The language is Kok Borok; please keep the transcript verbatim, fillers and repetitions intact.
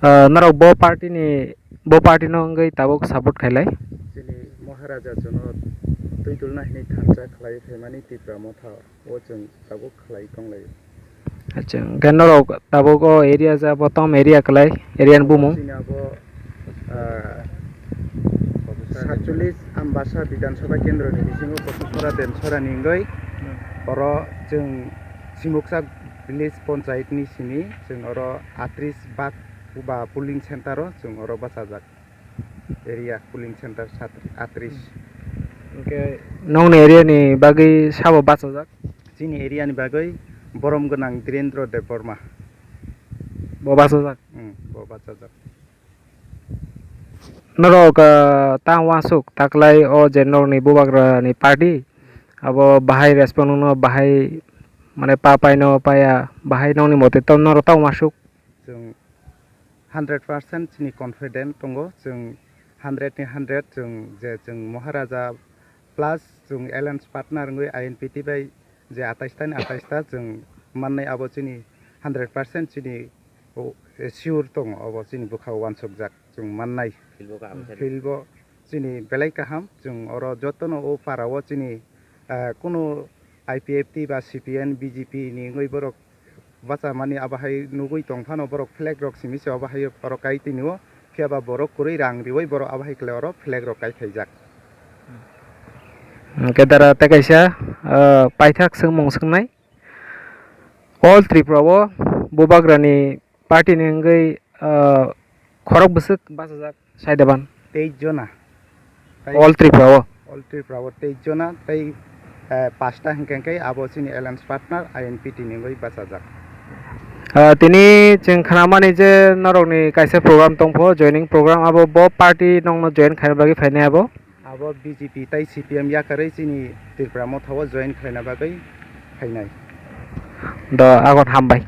Ah, norok bo party ni, bo party no wngwi tabuk support khailai? Chini Maharaja jono twi dulna hinwi thansa khlai phaimani Tipra Motha o chwng tabuk khlai tonglaio. Acha, hwnkhe norok tabuk o area ja bo tom area kwlai, area ni bumung? Chini abo, ah, satcholish Ambasa Bidhan Sabha Kendro ni bisingo Kosukpura Densora ni wngwi oro chwng Simuksa village panchayat ni simi chwng oro atris bak ba polling center o chwng oro bachajak. Area polling center satri-, atris. Hwnkhe nokni area ni bagwi sabo bachajak? Chini area ni bagwi borom gwnang Dhirendra Debbarma. Bo bachajak? Hmm, bo bachajak. Norok, ah, tang uansuk taklai o je norokni bubagra ni party, abo bahai respond no bahai, mane pa pai no paya, bahai nokni mote to norok tang uansuk? Chwng hundred percent chini confident tongo, chwng hundred ni hundred chwng je chwng Maharaja plus chwng alliance partner wngwi I N P T bai je atais ta ni atais ta chwng mannai, abo chini hundred percent chini o, sure tongo, obo chini bwkha o uansukjak chwng mannai. Field bo kaham khe. Field bo chini belai kaham, chwng oro jotono o para o chini, ah, kunu I P F T ba C P M, B J P ni wngwi borok bachamani abo hai nugwi tong phano borok flag rok simi se abo hai oro kai tini o, phiya ba borok kwrwi rang riwi borok abo hai khlai oro flag rok kai phaijak. Hwnkhe dara tei kaisa, ah, paithak swngmung swngnai. All Tripura o bubagrani party ni wngwi, ah, khorok bwswk bachajak sai deban? Teis jona. Tei All Tripura o? All Tripura o teis jona tei, eh, pasta hwnkhe khe abo chini alliance partner I N P T ni wngwi bachajak. Ah, tini chwng khnamani je norokni kaisa program tongpho, joining program, abo bo party nokno join khaina bagwi phainai abo? Abo B J P tei C P M yakarwi chini Tripura Motha o join khlaina bagwi phainai. Do, agon hambai.